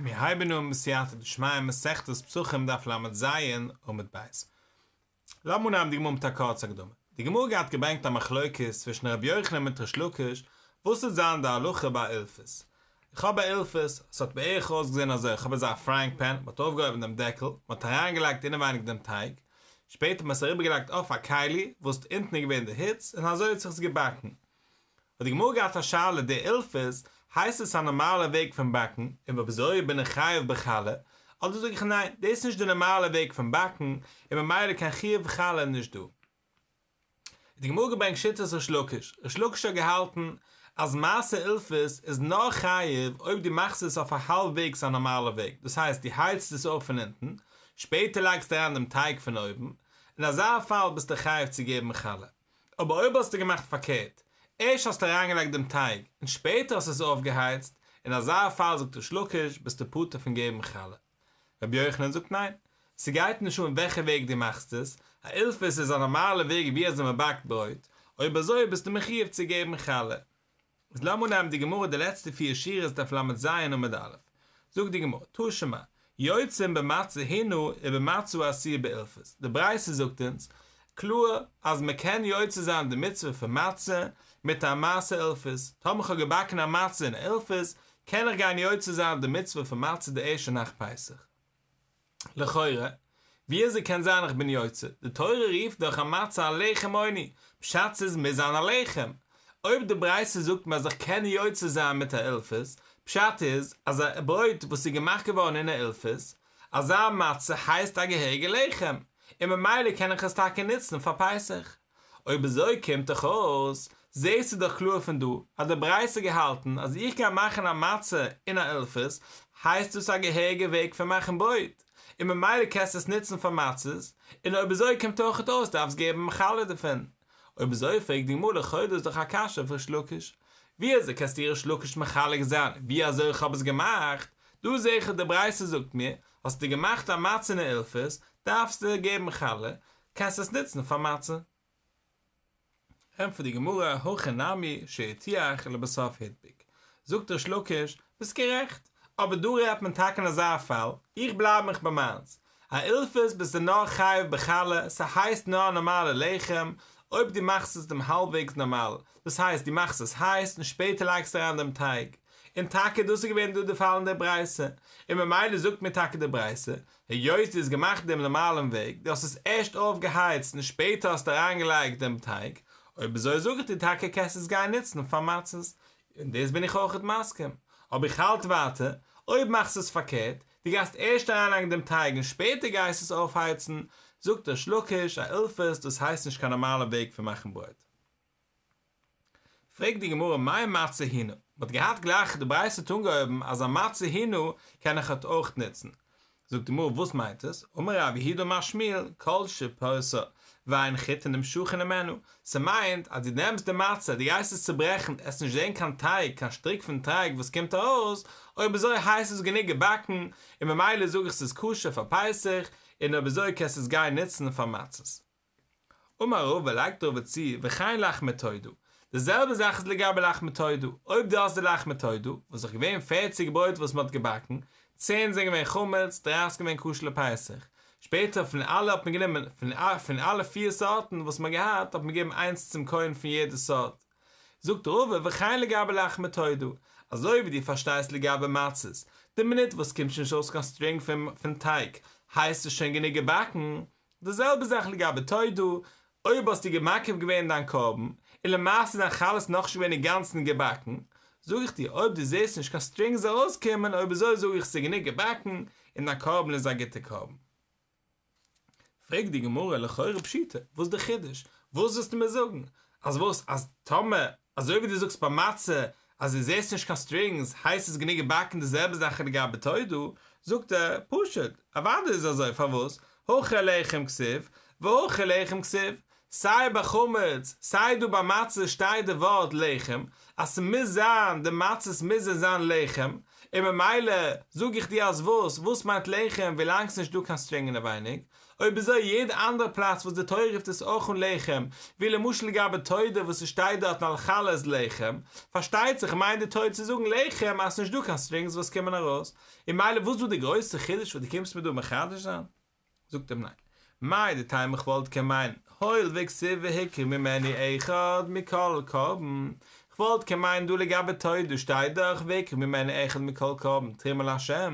מיר הייבן אן בסייעתא דשמיא מסכת פסחים דף לז עמוד ב'. לאמיר אנהייבן די גמרא מיט א קורצע הקדמה. די גמרא גייט געברענגט א מחלוקת צווישן רבי יוחנן מיט ריש לקיש וואס וועט זיין די הלכה ביי אילפס. איך האב א אילפס, עס האט בערך אויסגעזען אזוי, איך האב אזא פרייאינג פען, מען האט אויפגעהויבן דעם דעקל, מען האט אריינגעלייגט אינעווייניג דעם טייג, שפעטער האט מען עס אריבערגעלייגט אויף א כלי וואס אונטן איז געווען די היץ, און אזוי האט זיך עס געבאקן. האט די גמרא געהאט א שאלה די אילפס, הייסט עס א נארמאלע וועג פון באקן, און אויב אזוי בין איך חייב בחלה, אדער זאג איך ניין, דאס איז נישט די נארמאלע וועג פון באקן, און ממילא קיין חיוב חלה איז נישט דא. האט די גמרא געברענגט שיטת ריש לקיש, ריש לקיש האט געהאלטן אז מעשה אילפס איז נאר חייב אויב דו מאכסט עס אויף א האלבוועגס א נארמאלע וועג, דאס הייסט דו הייצט עס אויף פון אונטן, שפעטער לייגסטו אריין דעם טייג פון אויבן, אין אזא פאל ביסטו חייב צו געבן חלה. אבער אויב האסטו געמאכט פארקערט, ערשט האסטו אריינגעלייגט דעם טייג און שפעטער האסטו עס אויפגעהייצט, אין אזא פאל זאגט ריש לקיש ביסטו פטור פון געבן חלה. רבי יוחנן זאגט ניין, ס'גייט נישט אן וועלכע וועג דו מאכסט עס, א אילפס איז א נארמאלע וועג ווי אזוי מ'באקט ברויט, אויב אזוי ביסטו מחיוב צו געבן חלה. איז לאמיר נעמען די גמרא די לעצטע פיר שורות דף לז עמוד א', זאגט די גמרא, תא שמע, יוצאין במצה הינה ובמצה העשויה באילפס, די ברייתא זאגט אונז קלאר אז מען קען יוצא זיין די מצוה פון מצה מיט א מעשה אילפס, טאמער כ'האב געבאקן א מצה אין אילפס, קען איך גיין יוצא זיין די מצוה פון מצה די ערשטע נאכט פסח. לכאורה, ווי אזוי קען זיין איך בין יוצא? די תורה רופט דאך א מצה א לחם עוני, פשט ס'איז מוז זיין א לחם. אויב די ברייתא זאגט מיר אז איך קען יוצא זיין מיט א אילפס, פשט איז אז א ברויט וואס איז געמאכט געווארן אין א אילפס, אזא מצה הייסט א געהעריגע לחם, און ממילא קען איך עס טאקע נוצן פאר פסח. אויב אזוי קומט דאך אויס, זעהסטו דאך קלאר פון דא, אז די ברייתא געהאלטן אז איך גיי מאכן א מצה אין א אילפס, הייסט דאס א געהעריגע וועג פון מאכן ברויט, און ממילא קענסטו עס נוצן פאר מצות, און אויב אזוי קומט אויכעט אויס דארפסט געבן חלה דערפון. אויב אזוי פרעגט די גמרא לכאורה דאס איז דאך א קשיא אויף ריש לקיש, ווי אזוי קענסטו ריש לקיש מחלק זיין ווי אזוי איך האב עס געמאכט, דא זעה איך אז די ברייתא זאגט מיר, האסטו געמאכט א מצה אין א אילפס, דארפסטו געבן חלה, קענסט עס נוצן פאר מצה. ענטפערט די גמרא, הכא נמי שהרתיח ולבסוף הדביק. זאגט ריש לקיש, ביסט גערעכט, אבער דא רעדט מען טאקע אין אזא פאל, איך בלייב מיך ביי מיינס, א אילפס ביסטו נאר חייב בחלה, ס'הייסט נאר א נארמאלע לחם, אויב דו מאכסט עס דעם האלבוועגס נארמאל, דאס הייסט דו מאכסט עס הייס און שפעטער לייגסטו אריין דעם טייג, און טאקע דאס איז געווען דא די פאל אין דער ברייתא, און ממילא זאגט מיר טאקע די ברייתא, היות דו האסט געמאכט דעם נארמאלן וועג, דו האסט עס ערשט אויפגעהייצט און שפעטער האסטו אריינגעלייגט דעם טייג, אויב אזוי זאג איך דיר טאקע קענסט עס גיין נוצן פאר מצות, און דאס בין איך אויכעט מסכים, אבער איך האלט ווייטער, אויב מאכסטו עס פארקערט, דו גייסט ערשט אריינלייגן דעם טייג און שפעטער גייסט עס אויפהייצן, זאגט ריש לקיש, א אילפס, דאס הייסט נישט קיין נארמאלע וועג פון מאכן ברויט. פרעגט די גמרא מאי מצה הינה, מען האט געהאט גלייך די ברייתא האט אנגעהויבן אז א מצה הינה קען איך אויך נוצן, זאגט די גמרא וואס מיינט עס, אמר רב יהודה אמר שמואל כל שפורסה ואין חיטין נמשכין הימנה, ס'מיינט אז דו נעמסט די מצה דו גייסט עס צוברעכן עסט נישט זען קיין טייג קיין שטריק פון טייג וואס קומט ארויס, אויב אזוי הייסט עס גענוג געבאקן און ממילא זאג איך ס'איז כשר פאר פסח און אויב אזוי קענסטו עס גיין נוצן פאר מצות. אמר רבא לייגט רבא צו, וכן לחמי תודה, די זעלבע זאך איז לגבי לחמי תודה, אויב דו האסט די לחמי תודה, וואס איז געווען פערציג ברויט וואס מען האט געבאקן, צען זענען געווען חמץ, דרייסיג געווען כשר לפסח, שפעטער פון אלע האט מען גענומען, פון אלע פיר סארטן וואס מען האט געהאט האט מען געגעבן איינס צום כהן פון יעדע סארט. זאגט רבא וכן לגבי לחמי תודה, אזוי ווי דו פארשטייסט לגבי מצות, די מינוט וואס קומט שוין נישט ארויס קיין סטרינג פון טייג, הייסט עס שוין גענוג געבאקן, די זעלבע זאך לגבי תודה, אויב האסטו מקריב געווען דיין קרבן, און למעשה דיין חלה איז נאכנישט געווען אינגאנצן געבאקן, זאג איך דיר, אויב דו זעסט נישט קיין סטרינגס ארויסקומען, אויב אזוי זאג איך ס'איז גענוג געבאקן, און דיין קרבן איז א גוטע קרבן. פרעגט די גמרא, לכאורה פשיטא, וואס די חידוש? וואס ווילסטו מיר זאגן? אז וואס? אז טאמער, אזוי ווי דו זאגסט ביי מצה, אז דו זעסט נישט קיין סטרינגס, הייסט עס גענוג געבאקן די זעלבע זאך לגבי תודה, זאגט ער, פשוט, אוודאי איז אזוי, פארוואס? הכא לחם כתיב, והכא לחם כתיב, סיי ביי חמץ, סיי דא ביי מצה שטייט די ווארט לחם, אז ס'מוז זיין די מצות מוזן זיין לחם, און ממילא זאג איך דיר אז וואס? וואס מיינט לחם ווילאנג ס'נישט דא קיין סטרינג אינעווייניג? אויב אזוי יעדע אנדערע פלאץ וואס די תורה רופט עס אויך אן לחם, ווי למשל לגבי תודה וואס ס'שטייט דארטן על חלות לחם, פארשטייט זיך מיינט די תורה צו זאגן לחם אז ס'נישט דא קיין סטרינגס וואס קומען ארויס, און ממילא וואס איז דא די גרויסע חידוש וואס דו קומסט מיר דא מחדש זיין? זאגט אים ניין. מהו דתימא איך וואלט קען מיינען, הואיל וכתיב והקריב ממנו אחד מכל קרבן, כ'וואלט קען מיינען דא לגבי תודה שטייט דאך והקריב ממנו אחד מכל קרבן תרומה לה',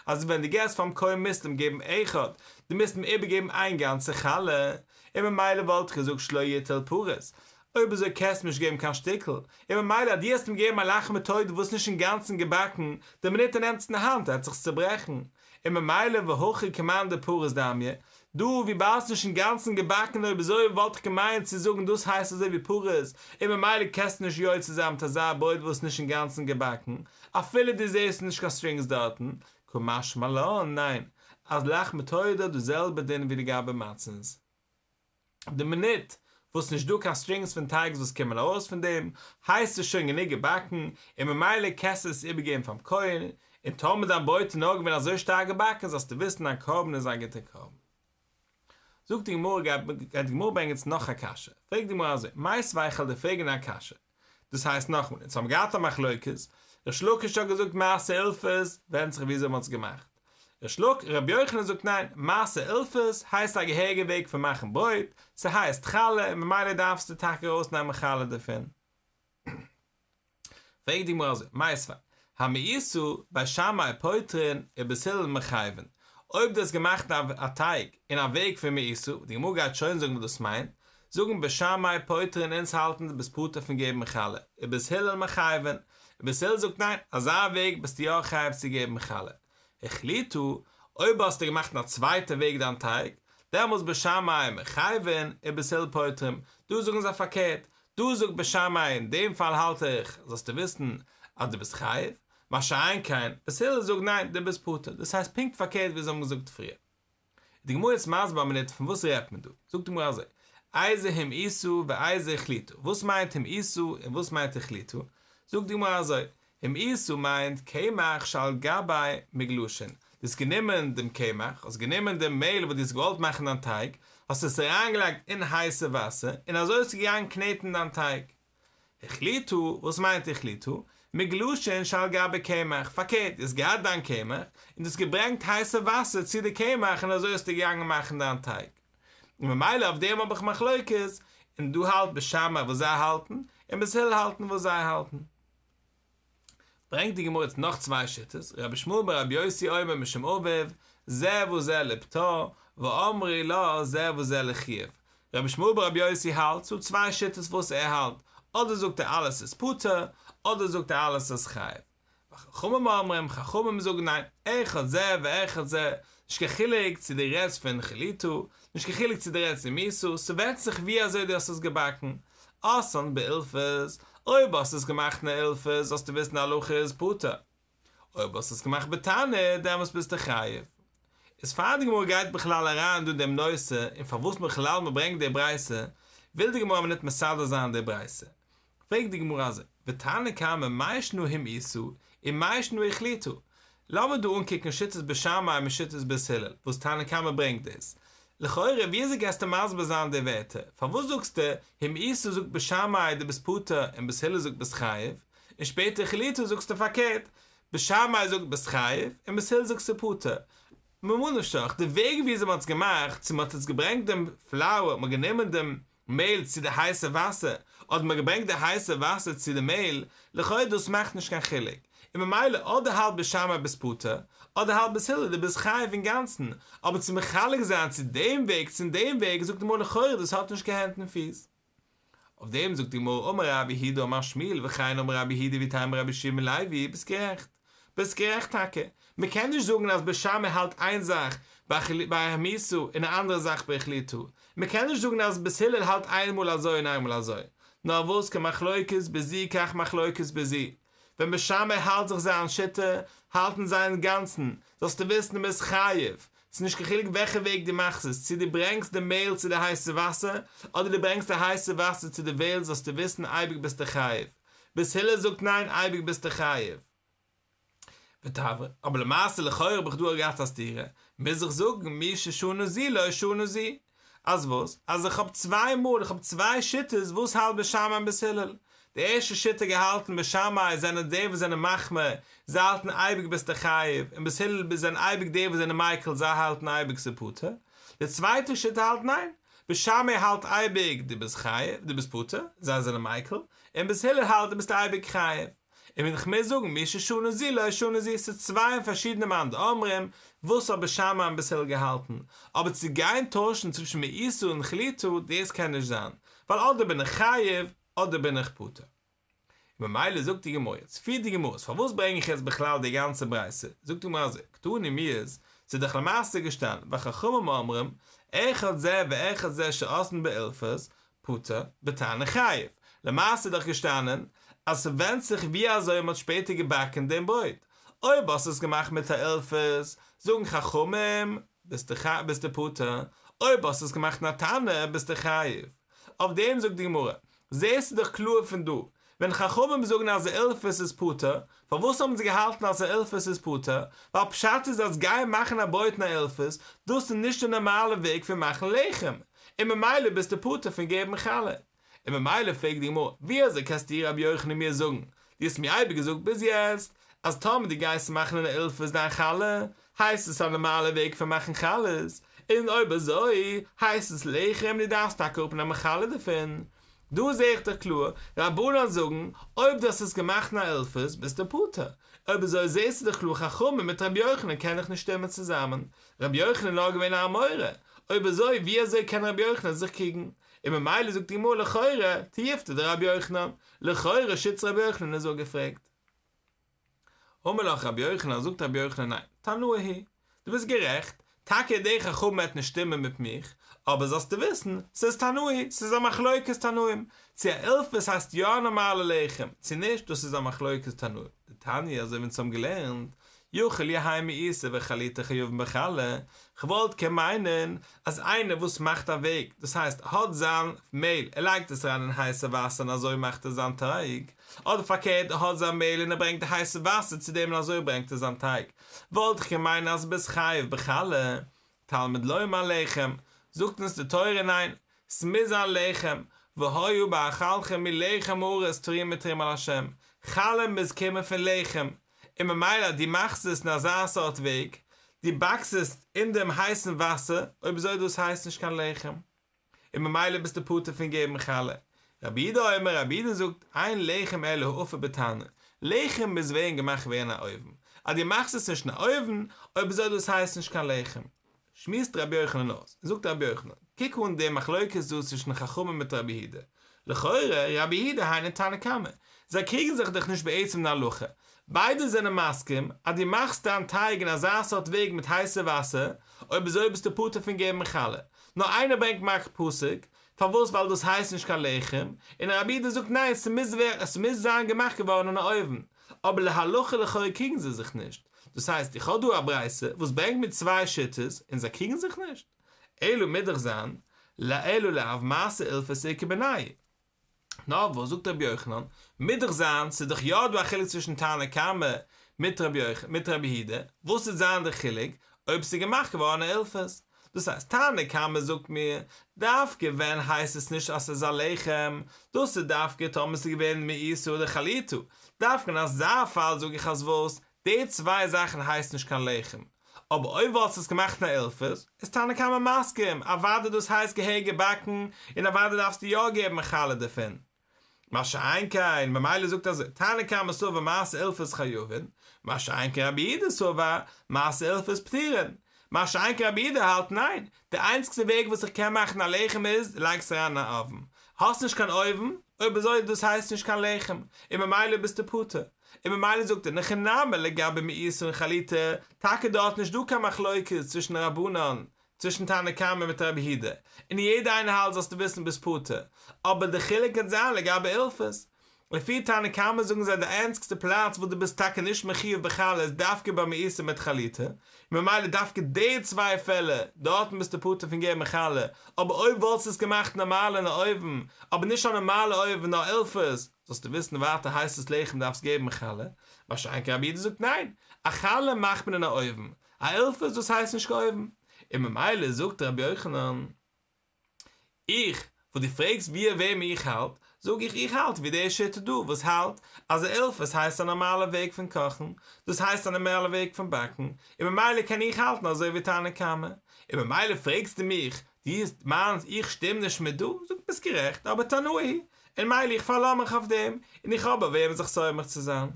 אז ווען דו געסט פאר'ן כהן מוזטו אים געבן אחד, דו מוזט אים איבערגעבן איין גאנצע חלה, און ממילא וואלט איך געזאגט שלא יטול פרוס, אויב אזוי קענסטו אים נישט געבן קיין שטיקל, און ממילא אז דו האסט אים געגעבן א לחמי תודה וואס איז נישט אינגאנצן געבאקן, די מינוט ער נעמט עס אין די האנט העט זיך עס צוברעכן, און ממילא והכא כמאן דפרוס דמיא, דא וויבאלד ס'נישט אינגאנצן געבאקן אויב אזוי וואלט איך געמיינט צו זאגן דאס הייסט אזוי ווי פרוס, און ממילא קענסטו נישט יוצא זיין מיט אזא ברויט וואס איז נישט אינגאנצן געבאקן, אפילו דו זעסט נישט קיין סטרינגס דארטן, קא משמע לן, ניין, אז לחמי תודה האט די זעלבע דין ווי לגבי מצות. די מינוט וואס נישט דא קיין סטרינגס פון טייג וואס קומען ארויס פון דעם, הייסט עס שוין גענוג געבאקן, און ממילא קענסטו עס איבערגעבן פאר'ן כהן, און טאמער דיין ברויט איז נאר געווען אזוי שטארק געבאקן זאלסטו וויסן דיין קרבן איז א גוטער קרבן. זאגט די גמרא, גייט די גמרא ברענגען יעצט נאך א קשיא, פרעגט די גמרא אזוי, מיתיבי איך וועל דיר פרעגן א קשיא, דאס הייסט נאכאמאל, אונז האבן געהאט א מחלוקת, ריש לקיש האט געזאגט מעשה אילפס, ווענדט זיך וויאזוי מ'האט עס געמאכט. ריש לק, רבי יוחנן זאגט ניין, מעשה אילפס הייסט א געהעריגע וועג פון מאכן ברויט, ס'הייסט חלה און ממילא דארפסטו טאקע ארויסנעמען חלה דערפון. פרעגט די גמרא אזוי, מיתיבי, המאיסה, בית שמאי פוטרין ובית הלל מחייבין, אויב דו האסט געמאכט א טייג אין א וועג פון מעיסה, די גמרא גייט שוין זאגן וואס דאס מיינט, זאגן בית שמאי פוטרין אונז האלטן דו ביסט פטור פון געבן חלה, ובית הלל מחייבין, ובית הלל זאגט ניין, אזא וועג ביסטו יא חייב צו געבן חלה. החליטה, אויב האסטו געמאכט אין א צווייטע וועג דיין טייג, דעמאלטס בית שמאי מחייבין ובית הלל פוטרים, דא זאגן זיי פארקערט, דא זאגט בית שמאי אין דעם פאל האלט איך, זאלסטו וויסן אז דו ביסט חייב, מה שאין כן, בית הלל זאגט ניין, דו ביסט פטור, דאס הייסט פונקט פארקערט ווי זיי האבן געזאגט פריער. איז די גמרא יעצט מסביר א מינוט פון וואס רעדט מען דא, זאגט די גמרא אזוי, איזה המאיסה ואיזה החליטה, וואס מיינט המאיסה און וואס מיינט החליטה, זאגט די גמרא אזוי, המאיסה מיינט קמח שעל גבי מגלשין, דו האסט גענומען דעם קמח, האסט גענומען דעם מעהל וואס דו האסט געוואלט מאכן דיין טייג, האסט עס אריינגעלייגט אין הייסע וואסער, און אזוי האסטו געגאנגען קנעטן דיין טייג. החליטה, וואס מיינט החליטה? מגלשין שעל גבי קמח, פארקערט, דו האסט געהאט דיין קמח, און דו האסט געברענגט הייסע וואסער צו די קמח און אזוי האסטו געגאנגען מאכן דיין טייג. און ממילא אויף דעם האב איך מחלוקת, און דא האלט בית שמאי וואס זיי האלטן, און בית הלל האלטן וואס זיי האלטן. ברענגט די גמרא יעצט נאך צוויי שיטות, רבי ישמעאל ברבי יוסי אומר משום אביו, זה וזה לפטור, ואמרי לה זה וזה לחיוב. רבי ישמעאל ברבי יוסי האלט, ס'דא צוויי שיטות וואס ער האלט, אדער זאגט ער אלעס איז פטור, אדער זאגט ער אלעס איז חייב. וחכמים אומרים, חכמים זאגן ניין, אחד זה ואחד זה, נישט קיין חילוק צו דו רעדסט פון חליטה, נישט קיין חילוק צו דו רעדסט המאיסה, ס'ווענדט זיך ווי אזוי דו האסט עס געבאקן, עשאן באילפס, אויב האסט עס געמאכט אין א אילפס זאלסטו וויסן די הלכה איז פטור, אויב האסט עס געמאכט בתנור דעמאלטס ביסטו חייב. איז פאר די גמרא גייט בכלל אריין דא אין דעם נושא און פארוואס בכלל מען ברענגט די ברייתא, וויל די גמרא א מינוט מסדר זיין די ברייתא. פרעגט די גמרא אזוי, ותנא קמא מאי שנא המאיסה ומאי שנא החליטה, לאמיר דא אנקוקן שיטת בית שמאי מיט שיטת בית הלל, וואס תנא קמא ברענגט דאס, לכאורה ווי אזוי גייסטו מסביר זיין די ווערטער, פארוואס זאגסטו המאיסה זאגט בית שמאי דו ביסט פטור און בית הלל זאגט ביסט חייב, און שפעטער החליטה זאגסטו פארקערט, בית שמאי זאגט ביסט חייב און בית הלל זאגט ס'איז פטור, ממה נפשך, די וועג ווי אזוי מ'האט עס געמאכט, צו מ'האט עס געברענגט דעם פלאוער, מ'האט גענומען דעם מעהל צו די הייסע וואסער, אדער מ'האט געברענגט די הייסע וואסער צו די מעהל, לכאו' דאס מאכט נישט קיין חילוק, און ממילא אדער האלט בית שמאי ביסט פטור, אדער האלט בית הלל דו ביסט חייב אינגאנצן, אבער צו מחלק זיין צו דעם וועג צו דעם וועג זאגט די גמרא לכאורה דאס האט נישט קיין הענט און פיס. אויף דעם זאגט די גמרא אמר רב יהודה אמר שמואל וכן אמר רב יהודה ואיתימא רבי יהושע בן לוי, ביסט גערעכט, ביסט גערעכט טאקע, מען קען נישט זאגן אז בית שמאי האלט איין זאך ביי המאיסה און א אנדערע זאך ביי החליטה, מען קען נישט זאגן אז בית הלל האלט איינמאל אזוי און איינמאל אזוי, נאר וואס כמחלוקת בזו כך מחלוקת בזו, ווען בית שמאי האלט זיך זיין שיטה, האלטן זיי אינגאנצן, זאלסטו וויסן דו ביסט חייב, ס'איז נישט קיין חילוק וועלכע וועג דו מאכסט עס, צו דו ברענגסט די מעהל צו די הייסע וואסער, אדער דו ברענגסט די הייסע וואסער צו די מעהל זאלסטו וויסן אייביג ביסטו חייב. בית הלל זאגט ניין אייביג ביסטו חייב. ותברא, אבער למעשה לכאורה האב איך דא געהאט א סתירה, מוז איך זאגן מי ששנה זו לא שנה זו. אז וואס? אז איך האב צוויי מאל, איך האב צוויי שיטות וואס האלט בית שמאי און בית הלל. די ערשטע שיטה געהאלטן בית שמאי זענען די וואס זענען מחמיר, זיי האלטן אייביג ביסטו חייב, און בית הלל זענען אייביג די וואס זענען מיקל זיי האלטן אייביג ס'פטור. די צווייטע שיטה האלט ניין, בית שמאי האלט אייביג דו ביסט חייב, דו ביסט פטור, זיי זענען מיקל, און בית הלל האלט דו ביסט אייביג חייב. און ווען איך מוז זאגן מי ששנה זו לא שנה זו ס'איז צוויי פארשידענע מאן דאמרים וואס האט בית שמאי און בית הלל געהאלטן, אבער צו גיין טוישן צווישן מעיסה און חליטה דאס קען נישט זיין, ווייל אדער בין איך חייב אדער בין איך פטור. און ממילא זאגט די גמרא יעצט, פירט די גמרא אויס פארוואס ברענג איך יעצט בכלל די גאנצע ברייתא, זאגט די גמרא אזוי, קתני מיהת, ס'איז דאך למעשה געשטאנען וחכמים אומרים, אחד זה ואחד זה שעשאן באילפס, פטור, בתנור חייב. למעשה איז דאך געשטאנען אז ס'ווענדט זיך ווי אזוי מ'האט שפעטער געבאקן דעם ברויט. אויב האסט עס געמאכט מיט א אילפס, זאגן חכמים, ביסטו ביסטו פטור, אויב האסט עס געמאכט אין א תנור, ביסטו חייב. אויף דעם זאגט די גמרא, זעסטו דאך קלאר פון דא, ווען חכמים זאגן אז א אילפס איז פטור, פארוואס האבן זיי געהאלטן אז א אילפס איז פטור? ווייל פשט איז אז גיין מאכן א ברויט אין א אילפס, דאס איז נישט די נארמאלע וועג פון מאכן לחם, און ממילא ביסטו פטור פון געבן חלה. און ממילא פרעגט די גמרא, ווי אזוי קענסטו רבי יוחנן מיר זאגן, דו האסט מיר אייביג געזאגט ביז יעצט, אז טאמער דו גייסט מאכן אין א אילפס דיין חלה, הייסט עס א נארמאלע וועג פון מאכן חלות, און אויב אזוי הייסט עס לחם, דו דארפסט טאקע אפנעמען חלה דערפון. דא זעה איך דאך קלאר, רבנן זאגן, אויב דו האסט עס געמאכט אין א אילפס ביסטו פטור. אויב אזוי זעסטו דאך קלאר חכמים מיט רבי יוחנן קען דאך נישט שטימען צוזאמען, רבי יוחנן איז נאר געווען א אמורא, אויב אזוי ווי אזוי קען רבי יוחנן זיך קריגן? און ממילא זאגט די גמרא לכאורה תיובתא דרבי יוחנן, לכאורה שיטת רבי יוחנן איז אפגעפרעגט. אמר לך רבי יוחנן, זאגט רבי יוחנן ניין, תנאי היא, דו ביסט גערעכט, טאקע די חכמים וועט נישט שטימען מיט מיך, אבער זאלסטו וויסן, ס'איז תנאי היא, ס'איז א מחלוקת תנאים, צו א אילפס הייסט יא א נארמאלע לחם, צו נישט, דאס איז א מחלוקת תנאים, דתניא אזוי ווי אונז האבן געלערנט, יכול יהא מעיסה וחליטה חייבין בחלה, כ'וואלט קען מיינען אז איינער וואס מאכט א וועג, דאס הייסט ער האט זיין מעהל ער לייגט עס אריין אין הייסע וואסער און אזוי מאכט ער זיין טייג, אדער פארקערט ער האט זיין מעהל און ער ברענגט די הייסע וואסער צו דעם און אזוי ברענגט ער זיין טייג, וואלט איך קען מיינען אז ביסט חייב בחלה, תלמוד לומר לחם, זאגט אונז די תורה ניין, ס'מוז זיין לחם, והיה באכלכם מלחם הארץ תרימו תרומה לה', חלה מוז קומען פון לחם, און ממילא אז דו מאכסט עס אין אזא סארט וועג, דו באקסט עס אין דעם הייסן וואסער, אויב אזוי דאס הייסט נישט קיין לחם, און ממילא ביסטו פטור פון געבן חלה. רבי יהודה אומר, רבי יהודה זאגט, אין לחם אלא האפוי בתנור, לחם מוז ווערן געמאכט ווערן אין א אויוון, אז דו מאכסט עס נישט אין א אויוון, אויב אזוי דאס הייסט נישט קיין לחם. שמועסט רבי יוחנן אויס, זאגט רבי יוחנן, קוק אן די מחלוקת דא צווישן חכמים מיט רבי יהודה, לכאורה רבי יהודה היינו תנא קמא, זיי קריגן זיך דאך נישט בעצם אין הלכה, ביידע זענען מסכים אז דו מאכסט דיין טייג אין אזא סארט וועג מיט הייסע וואסער, אויב אזוי ביסטו פטור פון געבן חלה, נאר איינער ברענגט מיר א פסוק, פארוואס ווייל דאס הייסט נישט קיין לחם, און רבי יהודה זאגט ניין ס'מוז ווערן ס'מוז זיין געמאכט געווארן אין א אויוון, אבער להלכה לכאורה קריגן זיי זיך נישט, דאס הייסט איך האב דא א ברייתא וואס ברענגט מיר צוויי שיטות און זיי קריגן זיך נישט? אלא מוז דאך זיין אלא לאו מעשה אילפס איכא בינייהו. נאר וואס זאגט רבי יוחנן, מוז דאך זיין ס'איז דאך יא דא א חילוק צווישן תנא קמא מיט רבי מיט רבי יהודה, וואס וועט זיין די חילוק אויב ס'איז געמאכט געווארן א אילפס? דאס הייסט תנא קמא זאגט מיר דווקא ווען הייסט עס נישט אז ס'איז א לחם, דאס איז דווקא טאמער ס'איז געווען מעיסה אדער חליטה, דווקא אין אזא פאל זאג איך אז וואס, די צוויי זאכן הייסט נישט קיין לחם, אבער אויב וואלסטו עס געמאכט אין א אילפס, איז תנא קמא מסכים, אוודאי דאס הייסט געהעריג געבאקן, און אוודאי דארפסטו יא געבן חלה דערפון. מה שאין כן, ממילא זאגט אזוי, תנא קמא סבר מעשה אילפס חייבין, מה שאין כן רבי יהודה סבר מעשה אילפס פטורין, מה שאין כן רבי יהודה האלט ניין, די איינציגסטע וועג וואס איך קען מאכן א לחם איז, לייגסט אריין אין א אויוון, האסט נישט קיין אויוון, אויב אזוי דאס הייסט נישט קיין לחם, און ממילא ביסטו פטור. און ממילא זאגט ער אין הכי נמי לגבי מעיסה און חליטה, טאקע דארט נישט דא קיין מחלוקת צווישן רבנן, צווישן תנא קמא מיט רבי יהודה, און יעדער איינער האלט זאלסטו וויסן ביסט פטור, אבער די חילוק קען זיין לגבי אילפס. לפי תנא קמא זאגן זיי די איינציגסטע פלאץ וואס דו ביסט טאקע נישט מחיוב בחלה איז דווקא ביי מעיסה מיט חליטה, און ממילא דווקא די צוויי פעלער, דארטן ביסטו פטור פון געבן חלה, אבער אויב וואלסטו עס געמאכט נארמאל אין א אויוון, אבער נישט א נארמאלע אויוון נאר אילפס, זאלסטו וויסן ווייטער הייסט עס לחם דארפסט געבן חלה, מה שאין כן רבי יהודה זאגט ניין, א חלה מאכט מען אין א אויוון, א אילפס דאס הייסט נישט קיין אויוון, און ממילא זאגט רבי יוחנן. איך, וואס דו פרעגסט ווי וועם איך האלט, זאג איך איך האלט ווי די שיטה דא וואס האלט אז א אילפס הייסט א נארמאלע וועג פון קאכן, דאס הייסט א נארמאלע וועג פון באקן, און ממילא קען איך האלטן אזוי ווי תנא קמא, און ממילא פרעגסטו מיך, דו מיינסט איך שטים נישט מיט דא, זאג איך ביסט גערעכט, אבער תנאי היא, און ממילא איך פארלאז מיך אויף דעם, און איך האב אויף וועם זיך סומך צו זיין.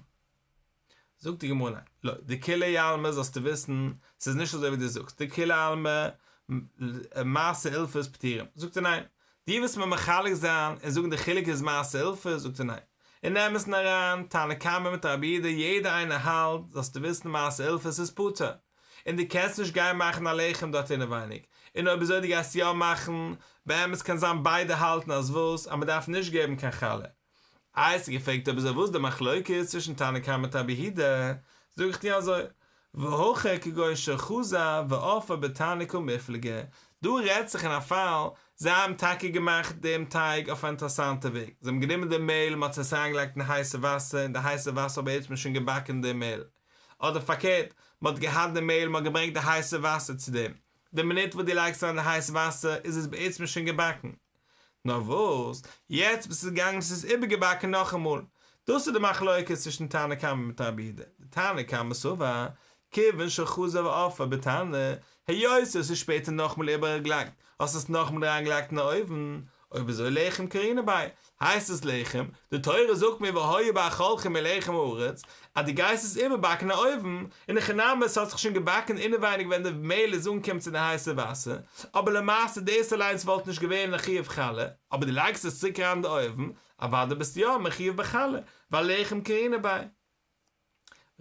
זאגט די גמרא ניין, לא, דכולי עלמא זאלסטו וויסן, ס'איז נישט אזוי ווי דו זאגסט, דכולי עלמא מעשה אילפס פטורים, זאגט ער ניין, דו ווילסט מיר מחלק זיין און זאגן די חילוק איז מעשה אילפס, זאגט ער ניין, אין אמת'ן אריין, תנא קמא מיט רבי יהודה יעדער איינער האלט, זאלסטו וויסן מעשה אילפס איז פטור, און דו קענסט נישט גיין מאכן א לחם דארט אינעווייניג, און אויב אזוי דו גייסט יא מאכן, באמת קען זיין ביידע האלטן אז וואס, אז מ'דארף נישט געבן קיין חלה, איי האסטו געפרעגט אויב אזוי וואס די מחלוקת צווישן תנא קמא מיט רבי יהודה, זאג איך דיר אזוי, והכא כגון שחזר ואפאו בתנור קמיפלגי, דא רעדט זיך אין א פאל, זיי האבן טאקע געמאכט דעם טייג אויף א אינטערעסאנטע וועג, זיי האבן גענומען די מעהל מען האט עס אריינגעלייגט אין הייסע וואסער און די הייסע וואסער האט בעצם שוין געבאקן די מעהל, אדער פארקערט, מען האט געהאט די מעהל מען האט געברענגט די הייסע וואסער צו דעם, די מינוט וואס דו לייגסט אריין די הייסע וואסער איז עס בעצם שוין געבאקן, נאר וואס, יעצט ביסטו געגאנגען און ס'איז איבערגעבאקן נאכאמאל. דאס איז די מחלוקת צווישן תנא קמא מיט רבי יהודה. דתנא קמא סבר, כיוון שחזר ואפאו בתנור, היות עס איז שפעטער נאכאמאל איבערגעלייגט, האסט עס נאכאמאל אריינגעלייגט אין אויוון, אויב אזוי לחם קרינן ביה, הייסט עס לחם, די תורה זאגט מיר והיה באכלכם מלחם הארץ, אז דו גייסט עס איבערבאקן אין אויוון, אין הכי נמי עס האט זיך שוין געבאקן אינעווייניג ווען די מעהל איז אנגעקומען צו די הייסע וואסער, אבער למעשה דאס אליינס וואלט נישט געווען א חיוב חלה, אבער דו לייגסט עס צוריק אריין אין די אויוון, אוודאי ביסטו יא מחיוב בחלה, ווייל לחם קרינן ביה.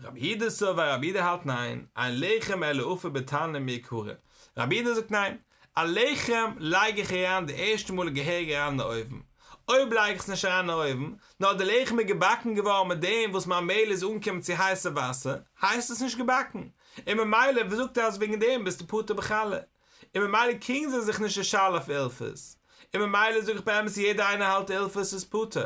רבי יהודה סבר רבי יהודה האלט ניין, אין לחם אלא אפוי בתנור מעיקרא, רבי יהודה זאגט ניין, א לחם לייג איך אריין די ערשטע מאל געהעריג אריין אין די אויוון, אויב לייג איך עס נישט אריין אין אויוון, נאר די לחם איז געבאקן געווארן מיט דעם וואס מיין מעהל איז אנגעקומען צו הייסע וואסער, הייסט עס נישט געבאקן, און ממילא ווי זאגט ער אז וועגן דעם ביסטו פטור בחלה, און ממילא קריגן זיי זיך נישט די שאלה אויף אילפס, און ממילא זאג איך באמת יעדער איינער האלט אילפס איז פטור.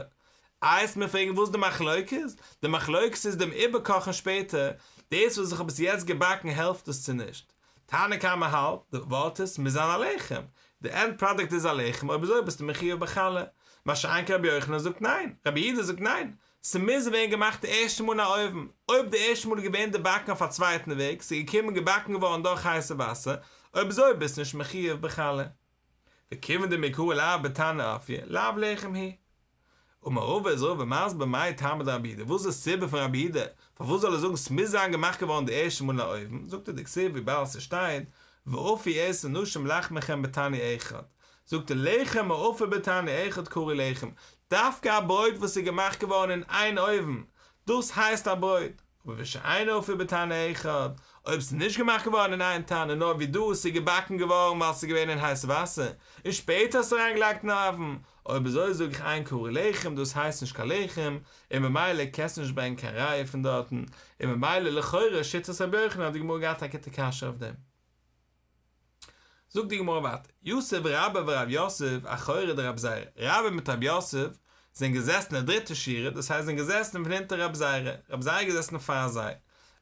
איי וועסט מיר פרעגן וואס די מחלוקת? די מחלוקת איז דעם איבערקאכן שפעטער, דאס וואס איך האב עס יעצט געבאקן העלפט עס צו נישט? תנא קמא האלט, די ווארט איז, ס'מוז זיין א לחם, די ענד פראדוקט איז א לחם, אויב אזוי ביסטו מחיוב בחלה. מה שאין כן רבי יוחנן זאגט ניין, רבי יהודה זאגט ניין, ס'מוז ווערן געמאכט די ערשטע מאל אין א אויוון, אויב די ערשטע מאל איז געווען די באקן אויף א צווייטן וועג, ס'איז געקומען געבאקן געווארן דורך הייסע וואסער, אויב אזוי ביסטו נישט מחיוב בחלה. וכיוון דמעיקרא לאו בתנור אפייה, לאו לחם הוא. אמר רבא איז רבא מסביר מאי טעמא דרבי יהודה, וואס איז די סיבה פון רבי יהודה פארוואס זאל ער זאגן ס'מוז זיין געמאכט געווארן די ערשטע מאל אין א אויוון, זאגט ער דכתיב וויבאלד ס'שטייט ואפו עשר נשים לחמכם בתנור אחד, זאגט ער לחם האפוי בתנור אחד קרוי לחם, דווקא א ברויט וואס איז געמאכט געווארן אין איין אויוון, דאס הייסט א ברויט, אבער ושאינו אפוי בתנור אחד, אויב ס'איז נישט געמאכט געווארן אין איין תנור נאר ווי דא ס'איז געבאקן געווארן ווייל ס'איז געווען אין הייס וואסער, און שפעטער האסטו אריינגעלייגט אין אויוון, אויב אזוי זאג איך אין קרוי לחם דאס הייסט נישט קיין לחם, און ממילא קענסטו נישט ברענגען קיין ראיה פון דארטן, און ממילא לכאורה שיטת רבי יוחנן האט די גמרא געהאט א גוטע קשיא אויף דעם. זאגט די גמרא ווייטער, יתיב רבה ורב יוסף אחורי דרב זירא, רבה מיט רב יוסף זענען געזעסן אין די דריטע שורה, דאס הייסט זענען געזעסן פון הונטער רב זירא, רב זירא איז געזעסן פאר זיי,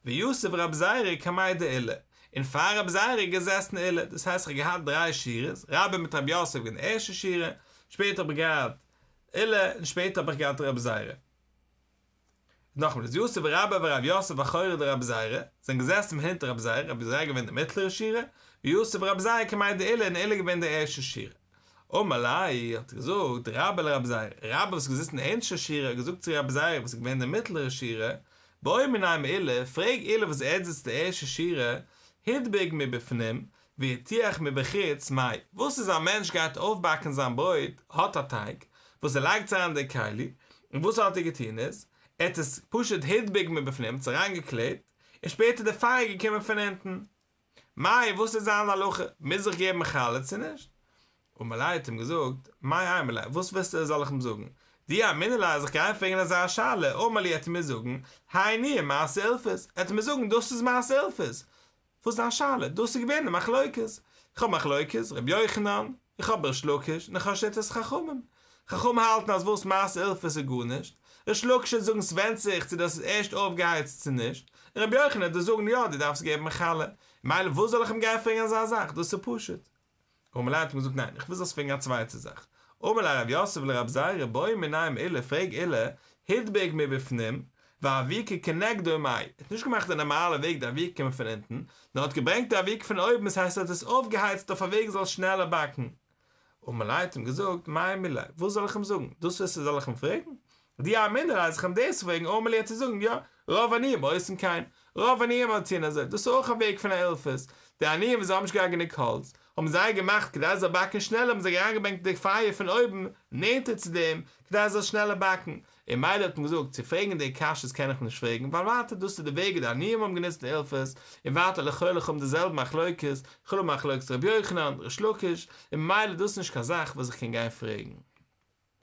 ויתיב רב זירא קמיה דעולא, און פאר רב זירא איז געזעסן עולא, דאס הייסט איך האב געהאט דריי שורות, רבה מיט רב יוסף אין די ערשטע שורה, שפעטער האב איך געהאט עולא, און שפעטער האב איך געהאט רב זירא. נאכאמאל איז יתיב רבה ורב יוסף אחורי דרב זירא, זענען געזעסן פון הינטער רב זירא, רב זירא איז געווען די מיטלערע שורה, ויתיב רב זירא קמיה דעולא און עולא איז געווען די ערשטע שורה. אמר ליה האט געזאגט רבה לרב זירא, רבה וואס איז געזיצן אין די ערשטע שורה האט געזאגט צו רב זירא וואס איז געווען די מיטלערע שורה, בעי מיניה מעולא, פרעג עולא וואס ער זיצט די ערשטע שורה, הדביק מבפנים, והרתיח מבחוץ, מאי, וואס איז א מענטש גייט אויפבאקן זיין ברויט, האט א טייג, וואס ער לייגט עס אריין אין די כלי, און וואס האט ער געטון איז, ער האט עס פשוט הדביק מבפנים, עס אריינגעקלעבט, און שפעטער די פייער איז געקומען פון אונטן. מאי, וואס איז זיין הלכה, מוז איך געבן חלה צו נישט? אמר ליה האט אים געזאגט, מאי אימא ליה, וואס ווילסטו זאל איך אים זאגן? דאי אמינא לה אז איך גיי אים פרעגן אזא שאלה, אמר לי עט ער מיר זאגן, האי ניהו מעשה אילפס, עט ער מיר זאגן דאס איז מעשה אילפס. וואס איז דיין שאלה? דאס איז געווען די מחלוקת. איך האב מחלוקת ר' יוחנן, איך האב ריש לקיש, און איך האב שיטת חכמים. חכמים האלטן אז וואס מעשה אילפס איז גארנישט, ריש לקיש וועט זאגן ס'ווענדט זיך צו דאס איז ערשט אויפגעהייצט צו נישט, און ר' יוחנן וועט זאגן יא דו דארפסט געבן חלה, מילא וואס זאל איך אים גיין פרעגן אזא זאך, דאס איז פשוט. אמר ליה האט אים געזאגט ניין איך וויל זאלסט פרעגן א צווייטע זאך, אמר ליה רב יוסף לרב זירא בעי מיניה מעולא פרעג עולא הדביק מבפנים ואבוקה כנגדו מאי, ער האט נישט געמאכט די נארמאלע וועג די אבוקה קומט פון אונטן, נאר האט געברענגט די אבוקה פון אויבן עס הייסט ער האט עס אויפגעהייצט אויף א וועג עס זאל שנעלער באקן. אמר ליה האט אים געזאגט מאי אימא ליה וואס זאל איך אים זאגן דאס וועסטו זאל איך אים פרעגן? דאי אמינא לה אז איך אים דאס פרעגן אמר לי עט ער זאגן יא רוב עניים עושין כן רוב עניים טוען אזוי דאס איז אויך א וועג פון א אילפס די עניים וואס זיי האבן נישט געהאט גענוג האלץ האבן זיי געמאכט כדי עס זאל באקן שנעלער האבן זיי אריינגעברענגט די פייער פון אויבן נענטער צו דעם כדי עס זאל שנעלער באקן און מילא האט מען געזאגט צו פרעגן די קשיות קען איך נישט פרעגן ווייל ווייטער דאס איז די וועג ווי די עניים האבן גענוצט די אילפס און ווייטער לכאורה איך האב די זעלבע מחלוקת, איך האב מחלוקת ר' יוחנן, ריש לקיש, און ממילא דאס איז נישט קיין זאך וואס איך קען גיין פרעגן.